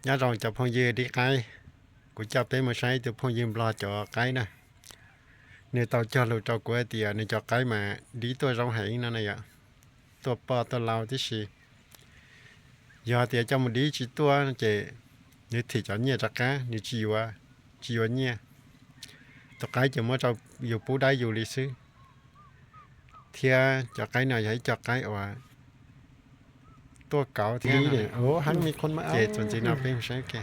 Nyob zoo cov phooj ywg dib qaib, kuv coj peb mus saib ib tug phooj ywg Nplog cov qaib na. Nws tau cog lus rau kuv hais tias nws cov qaib mas dib tuaj zoo heev no na yom, tuaj poj tuaj lau tib si. Yog tias coj mus dib tsis tuaj ces nws thim cov nyiaj rov qab, nws tsis yuav, tsis yuav nyiaj. Tus qaib ces muab rau yus pub dab yus li xwb. Thiab cov qaib no yog ib co qaib uas tuaj kauv thiab. Ces txuas ntxiv no peb mus saib ke.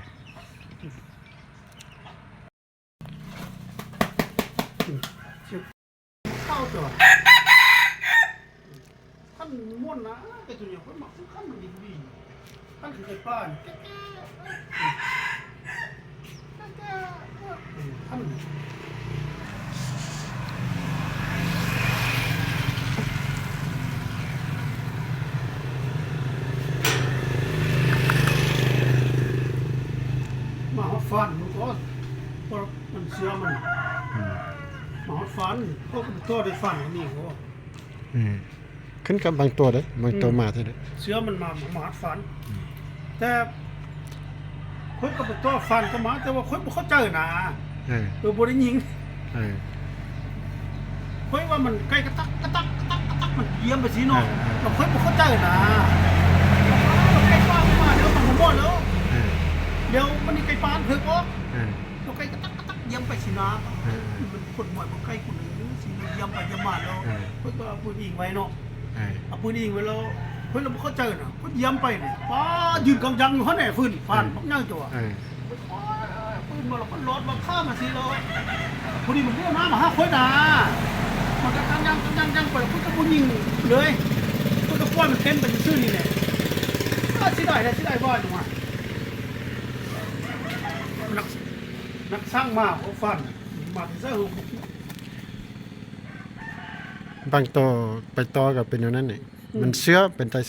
Mas hot fan, mas hot fan, koj koj toj de fan ni ko. Khwb koj npaj tua de, npaj tua mas thiab de. Xyov mas mas mas hot fan. Tab, khwb koj toj fan koj mas tab ua khwb mus khaub cawm na. Ua ua de nyeeg. Khwb ua mas kai kab tab kab tab kab tab kab tab mas yia npaum xis no, los khwb mus khaub cawm na. Kai koj mas lawv mas mus muaj lawm. Lawv mas ni kai pab khwb ko. Los kai kab tab kab tab yia npaum xis na. Kuv muaj mus kai kuv nws xis yia npaum yia mas lawm. Khwb koj pw ib vai no. Pw ib vai lawm, khwb los mus khaub cawm na, khwb yia npaum ne, pab ywg koo yas yus hov ne, fwj fan mab nyaw cua. Pw mas los koj los mas qhab mas xis los, kuv ni mas muaj nab mas hab khwb na. Mas kab kab yas kab yas yas pab khwb koj pw nyeeg lawm, khwb koj poj mas kheev pab xwb li ne. Sib dais sib dais vaj mas, nab xab mas ua fan, mas tis xab hwm. Npaj tua, pais tua kom pem no na ne. Mas siab, pais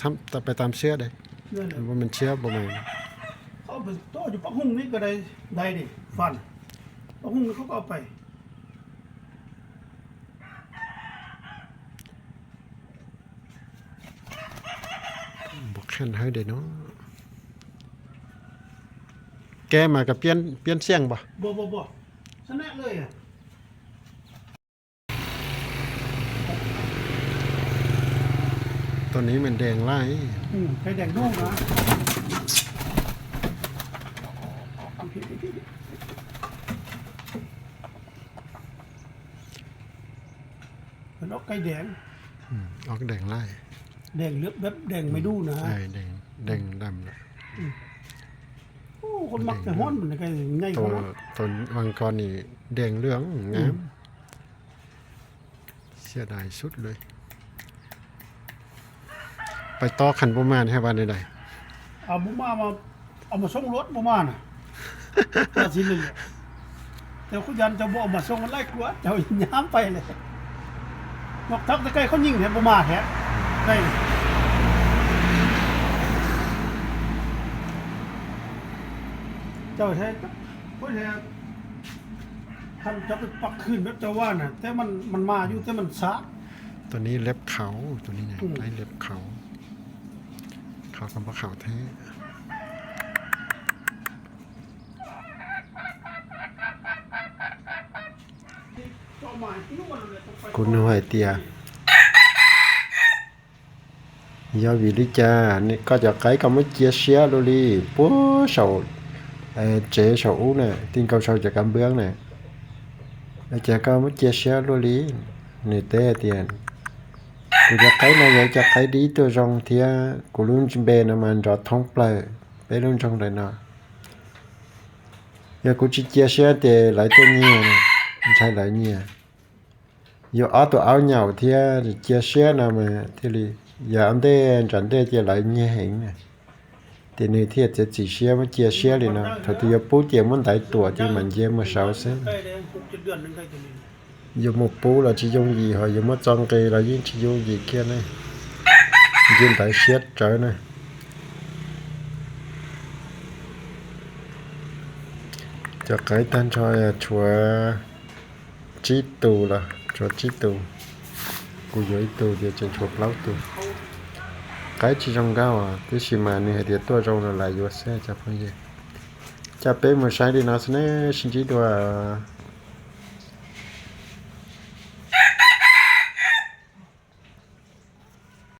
tam siab de. Mas siab puas mas. Npaum qhia hawb de no. Kev mas koj piab xiaj npog. Tus ni mas dees laj. Ob dees laj. Dees dam lawm. Tus vas ko ni dees lwj nyab. Xiab dais sub lawm. Pais tob qhas npua mas hais vas li dais. Npua mas, npua mas soob luaj npua mas na. Tes kuj yas cov npua mas soob laij kuv cov nyab pais li. Nov thab tes kai khaub nyeej thiab npua mas thiab. Cov, cov pab khwm cov vaj na, tes mas mas yus tes mas xav. Tus ni leb khauv, tus ni qaib leb khauv. Khauv kom pab khauv thiab. Kuv nug hais tias, yog vim li cas koj cov qaib koj muab cia siab luaj li puag saum tsev saum ub na, ti nkaus saum cov kav npwb na, ua cas koj muab cia siab luaj li? Nws teb hais tias, kuv cov qaib no yog cov qaib dib tuaj zoo thiab kuv lub npe no mas nrov thoob plaws peb lub nroog ntawm no. Yog kuv tsis cia siab ces lawv tuaj nyiag, ntshai lawv nyiag. Yuav ob tug aub nyaum thiab cia siab no mas thiaj li, yog ua ntej nram ntej ces lawv nyiag heev na. Ces nws thiaj txiav txim siab muab cia siab li no, thaum twg yuav pub ces muab ntaiv tuam ces mam nce mus saud xwb. Yuav mus pub los tsis yooj yim, ho yuav muab txo nqi los yeej tsis yooj yim kiag ne. Nce ntawv siab rawv na. Cov qaib tag nrho tshuav tsib tus los, tshuav tsib tus. Kuv yuav ib tug ces tseem tshuav plaub tus. Qaib tsis zoo nkauj tiam sis mas nws hais tias tuaj zoo los lawv yuav xwb cov phooj ywg. Coj peb mus saib li no xwb nawb, sib ntsib dua.